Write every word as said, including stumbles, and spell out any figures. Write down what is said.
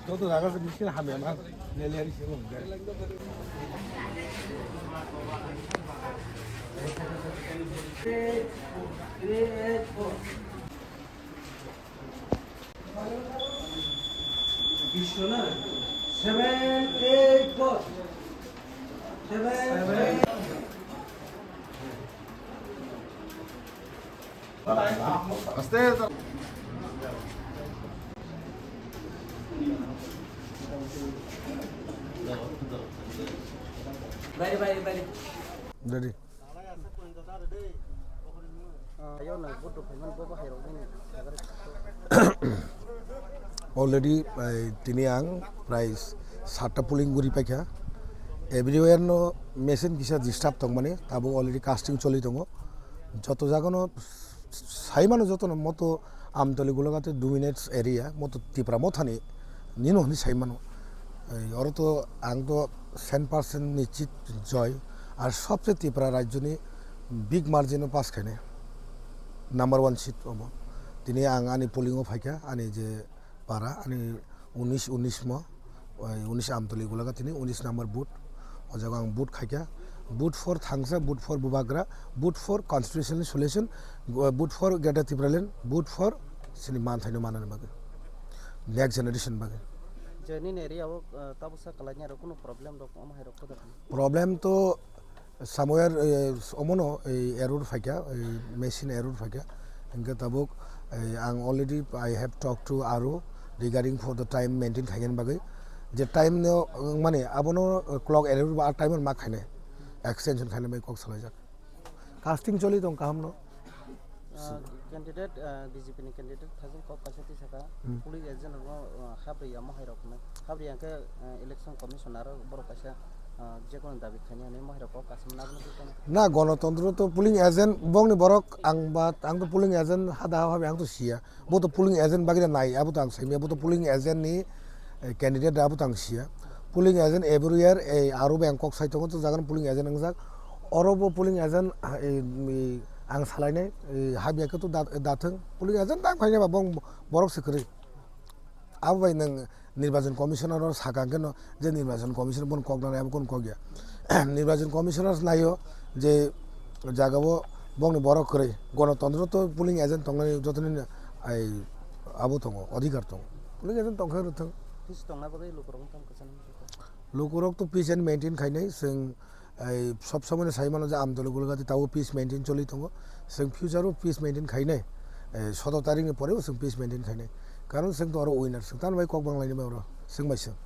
Joto jaga se machine hamya mang, leliari se mung de. Seven, eight, four. Seven, eight. Aste. Bari, bari, bari. Ready. Already, eh, tini ang prai satta polling guri paikha. Everywhere no machine kisa disturb tongmani, tabuk already casting choli tongo. Joto jagano saimano jotono moto Amtoli Golagati dominates area, moto Tipra Mothani nino hwnwi saimano. Ei, oro to ang to cent percent nischit joy, ar sobse Tipra rajyoni big margin o pass khainai, number one seat obo. Tini ang ani polling o phaikha, ani je para, ani unis unis mo, oi, unis Amtoli Golagati ni unis number booth. O jaga ang vote khaikha. Vote for Thangsa, vote for Bubagra, vote for constitutional solution, vote for Greater Tipraland, vote for sini manthaino manani bagwi, next generation bagwi. Je nini area o, uh, tabuksa kalainai rok kunu problem rok omo hai rok koda khani? Problem to somewhere, eh, omono, eh, error phaikha, eh, machine error phaikha. Hingke tabuk, eh, ang already I have talked to R O regarding for the time maintain khainani bagwi. Je time no, eh, mani abono, eh, clock error ba time ma khainai. Extension khainani bagwi kok salaijak. Casting choli tong kaham no. Ah, candidate, ah, B J P ni candidate thajak kok kaisa tisaka, hmm, polling agent rokno, ah, habri ya mohai rok hinwi. Habri ya khe, ah, election commission aro borok kaisa, ah, jekono dabi khainai hinwi mohai rok kok kasamani abono twi tong. Na, gonotontro to polling agent bongni borok ang ba, ang to polling agent hada ha habri ang to siya. Bo to polling agent bagwi nai, abo to ang saimya, bo to polling agent ni, eh, candidate abo to ang siya. Polling agent everywhere, eh, aro bo ang kok sai tongo, to jagan polling agent wngjak. Oro bo polling agent, eh, eh, ang salainai, eh, habya khe to da-, dathwng. Polling agent tang khainai ba bong borok se kwrwi. Abo bai nwng Nirbachon Commissioner o sakha khe no, je Nirbachon Commissioner bono kok nanai, abo kunu kok ya. Nirbachon Commissioner naio je jaga o bongni borok kwrwi, gonotontro to polling agent tongnani jotoni ai abo tongo, odhikar tongo. Polling agent tongkha rwthwng. Peace tongna bagwi lukurok wngkha kwchangma. Lukurok to peace and maintain khainai, chwng ai sob somoi no sai mano je Amtoli Golagati tabuk peace maintain choli tongo. Chwng future o peace maintain khainai. Ai soto tarik ni pore bo chwng peace maintain khainai. Karon chwng to oro winner, chwng tamo bai kok banglaini bai oro chwng bai chwng.